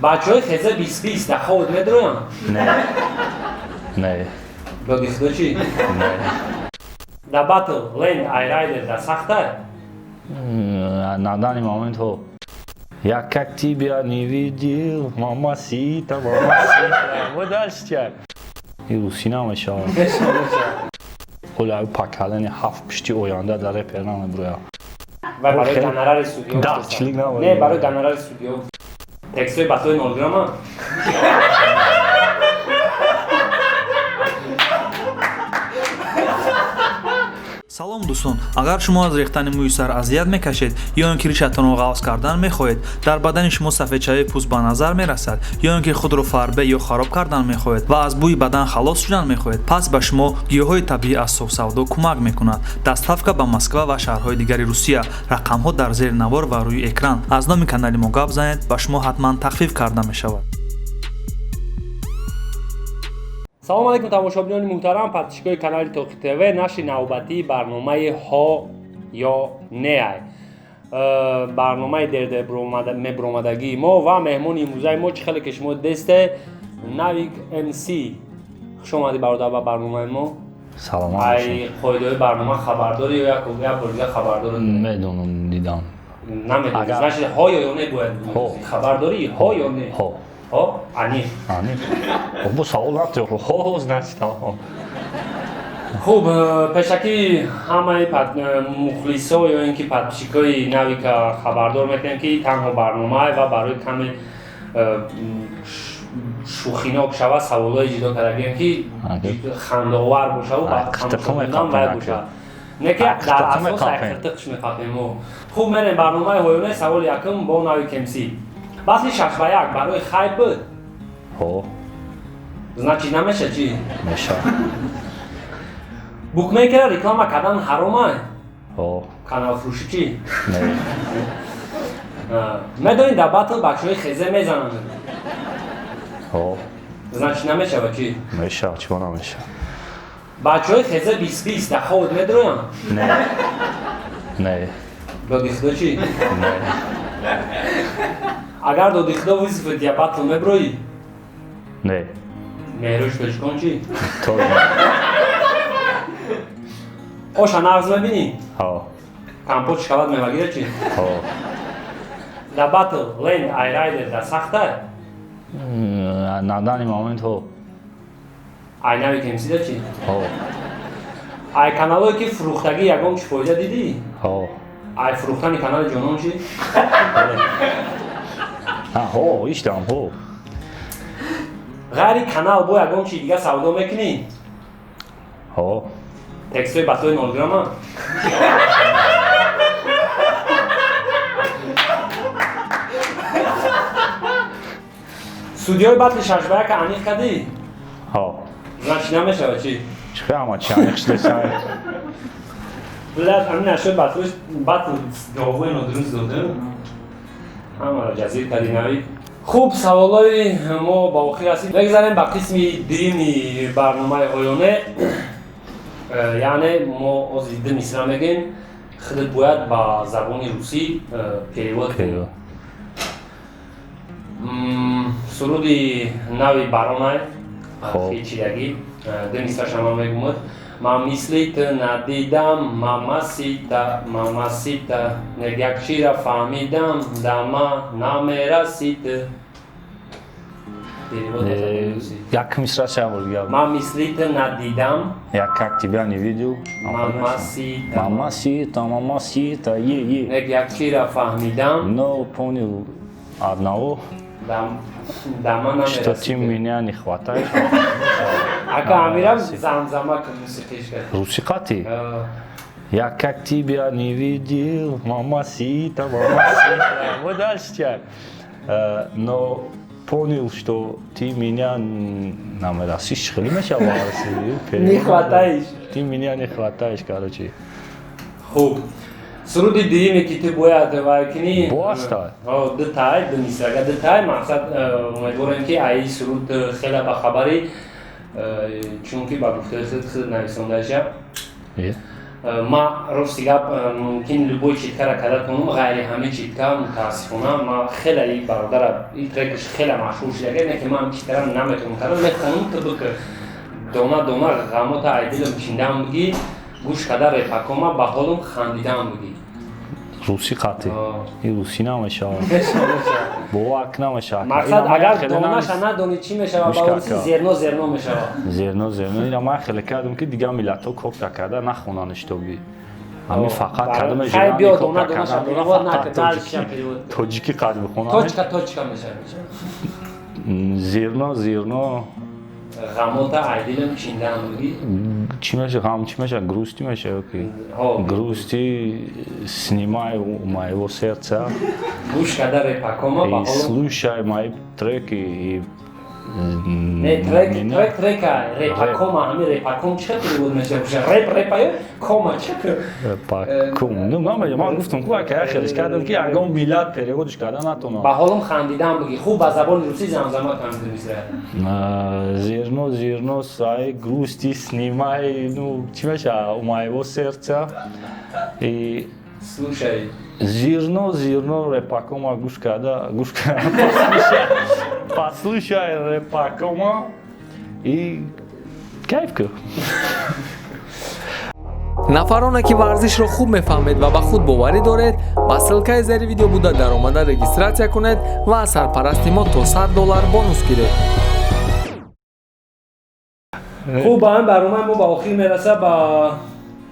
Бачаҳои хеза 20-20 дар хобот медроянд? Не. Не. Доди худо чӣ? Не. Дар батл Ленд Айрайдер дар сахта? На данный момент ҳо. Я как тебя не видел, мамасита, мамасита. Вот дальше чай. И русӣ намешавад. Оля поколение ҳафт пишти оянда дар репер намебурояд. Ва барои гонорари судиё. Да, чилик намебурояд. Не, барои гонорари судиё. Текстҳои батлои нолграмма? Салом, дӯстон! Агар шумо аз рехтани мӯи сар азият мекашед ё ин ки ришатонро ғафз кардан мехоҳед, дар бадани шумо сафедшавии пӯст ба назар мерасад, ё ин ки худро фарбе ё хароб кардан мехоҳед ва аз бӯи бадан халос шудан мехоҳед, пас ба шумо гиёҳҳои табиӣ аз Софсавдо кӯмак мекунад. Доставка ба Москва ва шаҳрҳои дигари Русия. Рақамҳо дар зери навор ва рӯи экран. Аз номи канали мо гап занед, ба шумо ҳатман тахфиф карда мешавад. Салом алейкум, тамошобинони муҳтарам, подписчикои канали Тоқи ТВ. Нашри навбатии барномаи ҳо ё неай, барномаи дердер мебуромадагии мо ва меҳмони имрӯзаи мо, чӣ хеле ки шумо десте, Навик МС. Хуш омадӣ, бародар, ба барномаи мо. Саломат. Ай қоидаҳои барнома хабардорӣ ё як бор дига хабардор? Медонам, дидам. Намедонӣ? Значит, ҳо ё не бояд. Хабар дорӣ, ҳо ё не? Ҳо. Ҳо, аниқ? Аниқ. Бо савол натиёқ. Ҳо, значит, ҳо. Хуб, пешакӣ ҳамаи мухлисо ё ин ки подписчикои Навика хабардор мекунем, ки танҳо барномае ва барои каме шӯхинок шавад, саволҳое ҷидо кардагием, ки хандаовар бошаву тамошобинам вай бошад, не ки дар асос айқиртиқш мефаҳмем. Хуб, мерем барномаи ҳоёне. Саволи якум бо Навик МС: батли 6 ба 1 барои хайп буд? Ҳо. Значит, намеша чӣ? Меша. Букмекера реклама кардан ҳаромай? Ҳо. Каналфурӯшӣ чӣ? Не. Медонӣ, дар батл бачаҳои хезе мезананд? Ҳо. Значит, намешава чӣ? Меша, чиво намеша? Бачаҳои хезе 20-20 дар хобот медроянд? Не. Не. Доди худо чӣ? Не. Агар доди худо вызов я батл, меброӣ? Не. Меҳрӯш тоҷикон чӣ? Тоже. Оша нағз мебинӣ? Ҳо. Компот, шоколад, мевагира чӣ? Ҳо. Дар батл Ленд Айрайдер дар сахта? На данный момент ҳо. Ай Навик МСида чӣ? Ҳо. Ай каналое ки фурӯхтагӣ ягон чӣ фоида дидӣ? Ҳо. Ай фурӯхтани канали ҷонон чӣ? Ҳо, иштам, ҳо. Ғайри канал бо ягон чи дига савдо мекунӣ? Ҳо. Текстҳои батлои нолграмма? Судиёи батли 6 ба 1-а аниқ кардӣ? Ҳо. Значит, намешава чӣ? Чӣ ҳама чи аниқ шудеса? Блядь, ами нашуд батлош, батл ҷавобҳои нодуруст додем, ҳамаро ҷазир кардӣ, Навид. Хуб, саволҳои мо ба охир расид. Мегзарем ба қисми дуюми барномаи ҳоёне, яъне мо ози ду мисра мегем, худат бояд ба забони русӣ перевод кунӣ. Суруди нави баронай хичидагӣ, ду мисраша ман мегумад. Ман мисли ту надидам, мамасита, мамасита, як чира фаҳмидам, дама намерасид. Як мисраша бор дигар. Ман мисли ту надидам. Я как тебя не видел. Мамасита. Мамасита, мамасита, е е. Як чира фаҳмидам. Но понял одного. Дама намерасид. Что ты меня не хватаешь. Ака, амирам замзама кун, мусиқиш кар. Русӣ қати? Я как тебя не видел, мамасита, мамасита. Вот дальше чай. Но понял, что ты меня намерасишь, хеле мешава. Не хватаешь. Ты меня не хватаешь, короче. Хуб. Суруди дуюме, ки ту бояд вай кунӣ. Боаста. Ду тай, ду мисрага, ду тай. Мақсад, умедворем, ки аи суруд хеле ба хабарӣ, чунки ба гуфтаи худ, худ нависондаша. Ма, рости гап, мумкин любой читкара карда тонам, ғайри ҳамин читка. Мутаассифона, ма хеле и бародара, и трекаш хеле машҳур шуда, не ки ман читкара наметавонам карда, мехонам, ту бикр. Дона дона ғамота ай дилам чиндам бугӣ, гӯш карда репакома, ба ҳолам хандидам бугӣ. Русӣ қатӣ, и русӣ намешавад, бовар намешавад. Мақсад, агар донаша надонӣ, чӣ мешавад? Ба русӣ зерно зерно мешавад. Зерно зерно. Ина ман хеле кардам, ки дигар миллатҳо копия карда нахонанд, шитоби ҳамин фақат кадоме тоҷикӣ қад бихонанд. Точка точка мешавад. Зерно зерно. Ғамота ай дилам чиндам бугӣ. Чӣ меша? Ғам чӣ меша? Грусти меша ки грусти снимай у моего сердца. Гӯш карда репакома, ба ҳолам, слушай мои треки и Не, трек, трек трека, репакома, ҳамин репаком чӣ перевод мешавад? Реп репа, кома чӣ? Репаком, ну, ман гуфтам ку, ака, хелеш кардам, ки ягон миллат переводш карда натонам. Ба ҳолам хандидам бугӣ. Хуб, ба забони русӣ замзама кам мисра. Зерно зерно свои грусти снимай, ну, чӣ меша, у моего сердца и слушай. Зерно зерно репакома гӯш карда, гӯш карда, послушай репакома и кайф кун. Нафароне, ки варзишро хуб мефаҳмед ва ба худ боварӣ доред, ба ссылкаи зери видео буда даромада регистрация кунед ва аз сарпарасти мо то 100 доллар бонус гиред. Хуб, ба ҳамин барномаи мо ба охир мераса,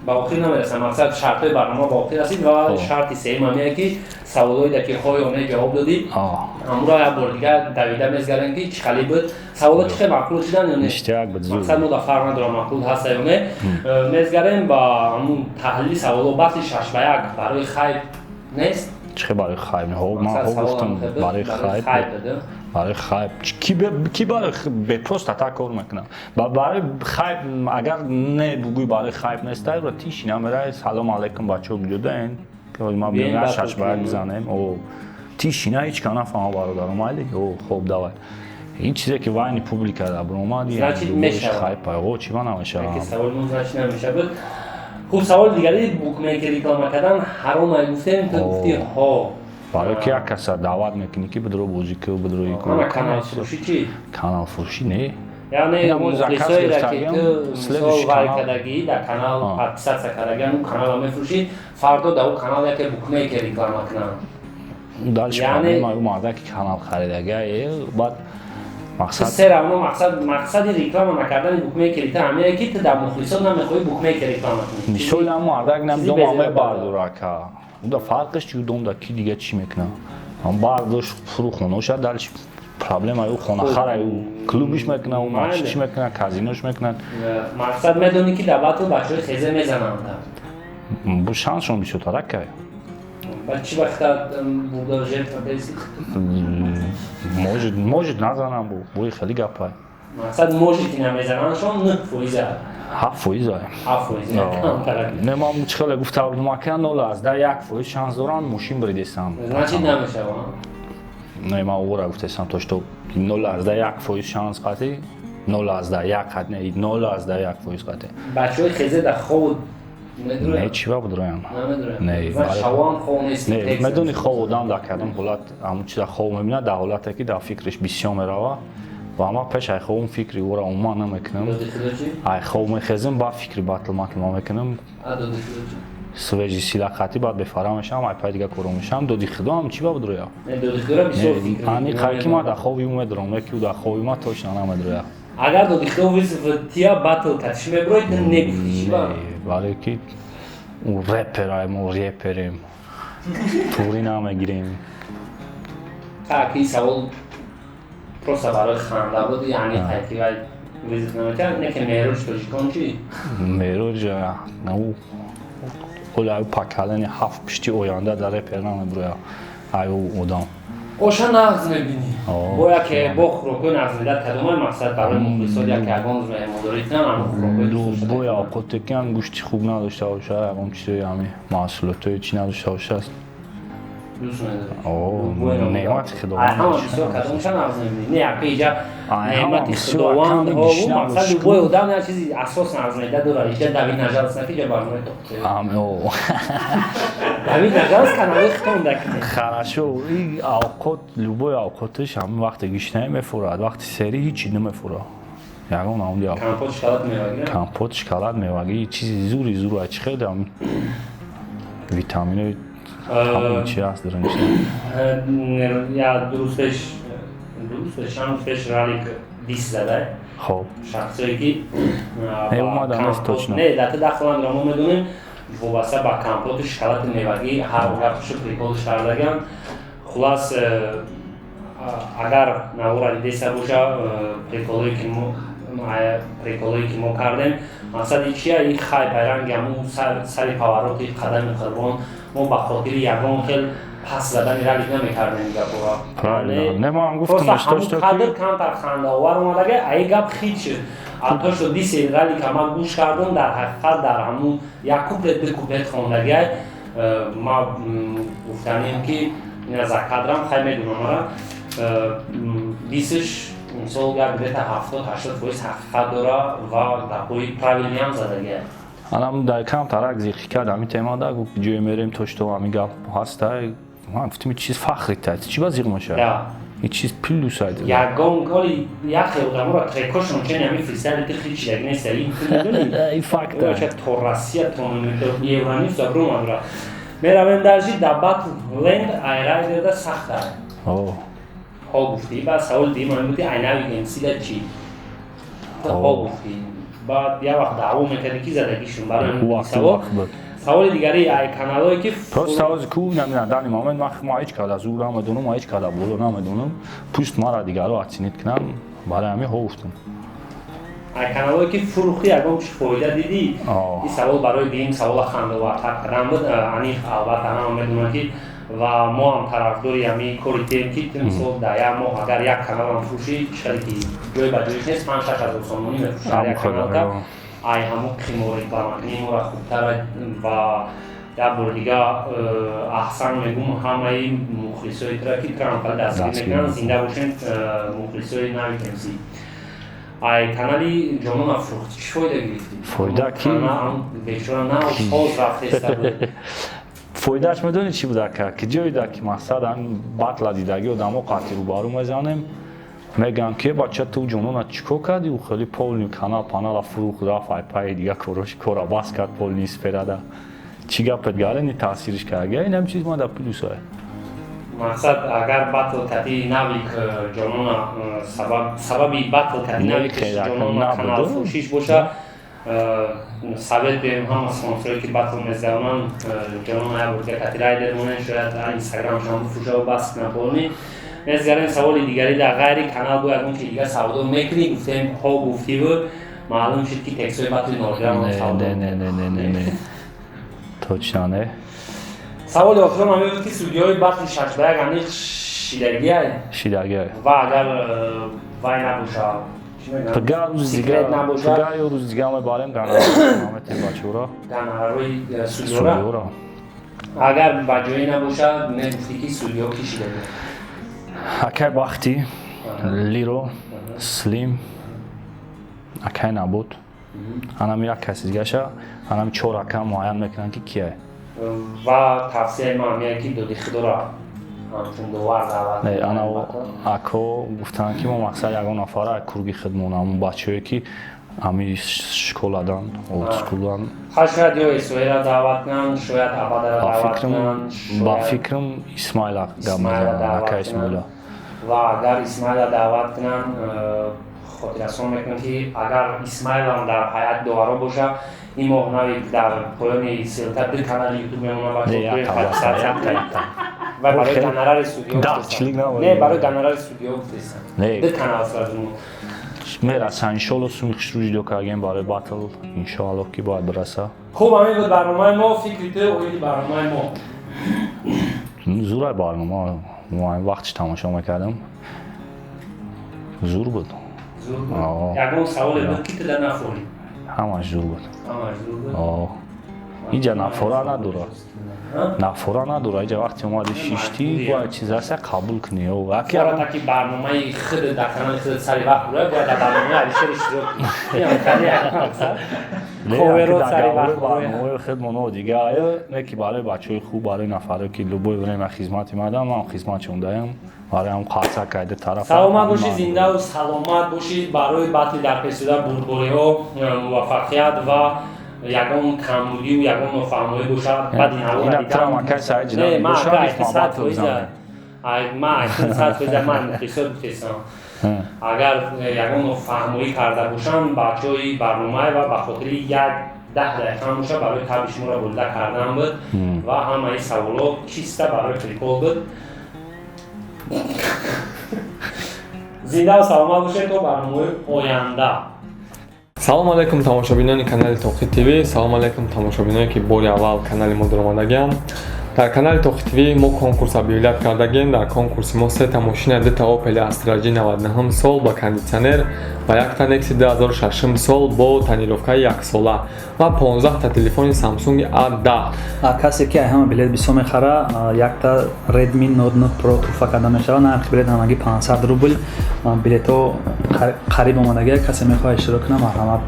ба охир намераса, мақсад, шартҳои барнома ба охир расид ва шарти сеюм ҳамине, ки саволҳое, ки ҳо ё не ҷавоб додӣ, ҳамуро як бор дига давида мезгарем, ки чӣ хали буд саволо, чӣ хел маъқул шудан ё не. Мақсад, мо да фарқ надорам, маъқул ҳаста ё не. Мезгарем ба ҳамун таҳлили саволо. Баҳси 6 ба 1 барои хайп нест? Чӣ хел барои хайп? Ман гуфтам, барои хайп, барои хайп ки барои просто так кор мекунам? Барои хайп агар не бугӯй, барои хайп нестай, ро тишина мерай: «Салом алейкум, бачаҳо, куҷодаен? Ма биём, 6 ба 1 бизанем». О, тишина, ҳеч ка нафаҳма, бародаро, майли, о, хоб, давай. Ин чизе, ки вайни публика да баромад, хайп, о, чӣ ба намешавад? Хуб, саволи дигари: букмекер реклама кардан ҳаром ай, гуфтем, ту гуфти ҳо. Барои ки як каса даъват мекунӣ, ки бидро бозӣ ку, бидро. Каналфурӯшӣ чӣ? Каналфурӯшӣ не. Яъне мухлисоеро, ки ту, мисол, вай кардагӣ, дар канал подписаться кардагӣ, ҳамун каналро мефурӯшӣ, фардо дар он канал яке букмекер реклама кунанд. Дальше проблема ӯ марда, ки канал харидага, баъд мақсад се равно. Мақсад, мақсади реклама накардани букмекери ту ҳамине, ки ту дар мухлисот намехоҳӣ букмекер реклама кунӣ. Мисоли, ҳам мардак нам дома мебардорака, уда фарқаш чи? Домда ки дига чӣ мекунад? Бардошт, фурӯхоноша, дальше проблема ӯ хонахара, ӯ клубиш мекунад, ӯ чӣ мекунад, казинош мекунад. Мақсад, медонӣ, ки дар батл бачаҳои хезе мезананд. Бо шансшон бисёртар кай. Чӣ вақта бурда жертва? Может, назанам, бо бои хеле гапай. Мақсад, может, ки намезанандшон 9 фоиза. 7 фоиза. 7 фоиз. Не, ман чӣ хеле гуфта будам, ака, 0,1 фоиз шанс дорам, мошин бридесам. Значит, намешава. Не, ман ора гуфтесам то что 0,1 фоиз шанс қатӣ, 0,1 қат не, 0,1 фоиз қатӣ. Бачаҳои хезе дар хоб? Не, чӣ ба будроям? Не, медони, хоб одам дар кадом ҳолат ҳамун чиза хоб мебинад? Дар ҳолате, ки дар фикраш бисёр мерава. Ва ман пеш ай хобум фикри ӯро умуман намекунам. Ай хоб мехезам, ба фикри батл матл мекунам, свежий сила қатӣ, баъд бефара мешавам, ай пай дига коро мешавам. Доди худоам, чӣ ба будроя? Ани қай ки ман дар хоби ӯ медурам, яки ӯ дар хоби ман точно намедуроя. Агар доди худо вызов тия, батл катиш меброи, ту негуфти чӣ ба? Барое ки ӯ реперай, мо реперем, туғрӣ намегирем. Так, ин савол просто барои ханда буд, яъне қайти вай вызов наметиҳад, не ки Меҳроҷ тоҷикон чӣ? Меҳроҷ оли аю поколение ҳафт пишти оянда дар репер намебуроя, аю одам. Оша нағз мебинӣ, бо яке бо хӯрокҳои нағз медад, кадомай? Мақсад, барои мухлисот яке ягон рӯз меҳмондорӣ кунам, ҳамн хӯрокҳои. Бо авқоте ки ҳам гӯшти хуб надошта бошад, ягон чизои ҳами маҳсулотҳои чӣ надошта бошад. Дӯст медорӣ? Неъмати Худованд. Ҳама бисёр кадомша нағз мебинӣ? Не, ака, иҷа неъмати Худованд мақсад, любой одам як чизи асос нағз меда дорад. Иҷа Давид нажалс наки, иҷа барномаи Давид нажалс канали хитон дакне. Хорошо, и авқот, любой авқотиш ҳамин вақте гишнае мефурад, вақти сери ҳичи намефурад. Ягон намуди компот, шоколад, мевагӣ. Компот, шоколад, мевагӣ, чизи зури зур, чи хеле витаминои чи ҳаст дар ин. Я 2 рӯз пеш, 5 рӯз пеш ралик дис задай. Хоб. Шахсое ки Не, омада нест точно. Не, дата дахл надорам, мо медонем, вобаста ба компоту шоколади мевагӣ ҳар гапшу приколш кардагам. Хулас, агар навора дидеса боша, приколое ки мо кардем, мақсади чия? И хай пайранги ҳамун сари повороти қадами Қурбон, мо ба хотири ягон хел пас задани ралик намекардем гапора. Кадр камтар хандаовар омадага, аи гап хит шуд. А то шуд диси ралика ма гӯш кардам, дар ҳақиқат дар ҳамун як куплет, ду куплет хондагиай. Ма гуфтанем, ки ина за кадрам хай медунам, ара дисш мисол як где-то 70-80% ҳақиқат дора ва гапҳои правильный ам задагиай. Анам дар камтарак зиқӣ кард ҳамин темада, гуфт, ҷое мерем, то что ҳамин гап ҳаста. Ман гуфтам, чиз фахри та, чӣ ба зиқ мешавад, ин чиз плюс ай. Ягон голи яхе одаморо трекошон чени ҳамин фристайли ти хит шидаги нест, ин медонӣ? Ин факт. То Россия, то Евронюс бромадра. Меравем дальше. Да батл ленд айрайдерда сахта ҳо гуфтӣ. Баъд саволи дигим ҳамин буд, айнави МСда чӣ ҳо гуфтӣ? Баъд як вақт даъво мекардӣ, ки задагишон барои савол. Саволи дигари, ай каналое ки Просто ҳози ку на данный момент ма ҳеҷ када зур намедонам, ма ҳеҷ када боло намедонам, пусть мара дигаро оценить кунам, барои ҳамин ҳо гуфтам. Ай каналое ки фурӯхтӣ, ягон чӣ фоида дидӣ? Ин савол барои дуюм савола хандовартар кардан буд. Аниқ, албатта, ҳама медонанд, ки ва мо ҳам тарафдори ҳамин кори тем, ки мисол дар як моҳ агар як каналам фурӯшӣ, чиқаде ки ҷой ба ҷоиш нест, 5-6 ҳазор сомонӣ мефурӯшад як каналта. Ай ҳамун қимор рекламакунӣ моро хубтара. Ва як бори дига аҳсан мегӯм ҳамаи мухлисои тура, ки тура ҳам дастгирӣ мекунанд. Зинда бошем, мухлисои нави МС. Ай канали Ҷонона фурӯхтӣ, чӣ фоида гирифтӣ? Фоида ки Бечора нав соз рафтеста буд. Фоидааш медонӣ чӣ буда, ка? Ки ҷоида ки мақсад ҳамин батла дидаги одамо қатъи рӯбарӯ мезанем, мегӯям, ки бача, ту Ҷонона чӣ кор кардӣ? Ӯ хеле полный канал панала фурӯхт, рафт, ай паи дига корош кора бас кард, полный сферада чӣ гапет гарени таъсириш кард. Инам чиз ма да плюсае. Мақсад, агар батл кати навик Ҷонона, сабаби батл кати навик Ҷонона канал фурӯшиш боша, совет берем ҳама спонсорое, ки батл мезананд, Ҷонона як бор дига кати райдер монен, шояд инстаграмшам бифурӯша, бас кунад полный. Мезгарем саволи дигари. Дар ғайри канал бо ягон чи дига савдо мекунӣ? Гуфтем, ҳо гуфтиву маълум шуд, ки текстҳои батли нодирам савдо. Не, не, не, не, не, точно не. Саволи охирон ҳамин буд, ки судиҳои батли 6 ба 1 аниқ шидагиай? Шидагиай. Ва агар вай набоша, секрет набоша, пага ё рӯзи дига мебарем, гонорар бачаҳоро. Гонорарҳои судиёра. Агар ба ҷое набоша, мегуфтӣ, ки судиҳо ки шидагиа? Акай Бахти, Лиро, Слим, акай Набуд, анам як каси дигаша, анам чор ака муайян мекунанд, ки кияй. Ва тавсияи ман ҳамияе, ки доди худоро ҳамчун довар даъват. Ана ако гуфтанд, ки мо мақсад ягон нафара курги хидмон, ҳамун бачаҳое, ки ҳами школадан, олдскулан. Ха, шояд ё Исоира даъват кунанд, шояд Абадара даъват кунанд. Ба фикрам, Исмаила гап мезананд, ака Исмаила. Ва агар Исмаила даъват кунанд, хотиррасон мекунам, ки агар Исмаилам дар ҳайати доваро боша, ин моҳ нави дар поёни ссылка ду канали ютуб мемонад ва барои гонорари судиё, не, барои гонорари судиё гуфтестам, ду канал сразу. Мераса, иншоалло. Суми хушрӯ ҷудо кардем барои батл, иншоалло, ки бояд бираса. Хуб, ҳамин буд барномаи мо. Фикри ту оиди барномаи мо? Зурай барнома, вақтш тамошо мекардам, зур буд. Ягон саволе буд, ки туда нафорӣ? Ҳамаш зур буд. Ҳамаш зур буд. Инҷа нафора надорад. Нафора надора, иҷа вақте омади, шиштӣ, бояд чиз ҳаста, қабул кунӣ. Фора ки барномаи худ дар канали худ сари вақт бура, бояд дар барномаи Алишер иштирок кунӣ. Барномаи худмоно дига не, ки барои бачаҳои хуб, барои нафаре ки любое время хизмати мадам, ман хизматшон даям, барои ҳам қарса кайда тараф. Саломат бошед, зиндаву саломат бошед. Барои батли дар пешшуда бурдбориҳо, муваффақият ва ягон камбудию ягон нофаҳмоӣ бошад, баъди 100%, ман ҳисоб гуфтесам, агар ягон нофаҳмоӣ карда бошам, бачаҳои барномаи ва ба хотири як 10 дақиқа бошад, барои таби шуморо бурда кардан буд ва ҳамаи саволо чиста барои прикол буд. Зиндаву саломат бошед то барномаи оянда. Салом алейкум, тамошобинони канали Тоқи ТВ. Салом алейкум, тамошобиное, ки бори аввал канали мо даромадагианд. Дар канали Тоқи ТВ мо конкурс объявлять кардагем. Дар конкурси мо сета мошина: дута Опел Астра G 99 сол ба кондитсионер ва якта Некси 2006 сол бо тонировкаи яксола ва 15та телефони Samsung A10. Касе ки ҳама билет бисёр мехара, якта Redmi Note 9 Pro туҳфа карда мешавад. Нархи билет ҳамагӣ 500 рубл. Билетҳо қариб омадагия. Касе мехоҳад иштирок кунад, марҳамат,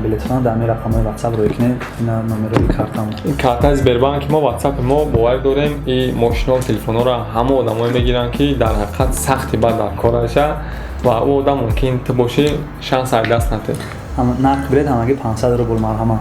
билетҳоро дар ҳамин рақамҳои WhatsApp рӯй кунед. Ина номерои картамо. Картаи Сбербанки мо, WhatsApp мо. Боварӣ дорем, и мошино, телефонҳоро ҳама одамое мегиранд, ки дар ҳақиқат сахти бад дар кораша, ва ӯ одам мумкин ту бошӣ. Шанс аз даст натед. Нархи билет ҳамагӣ 500 рубл. Марҳамат.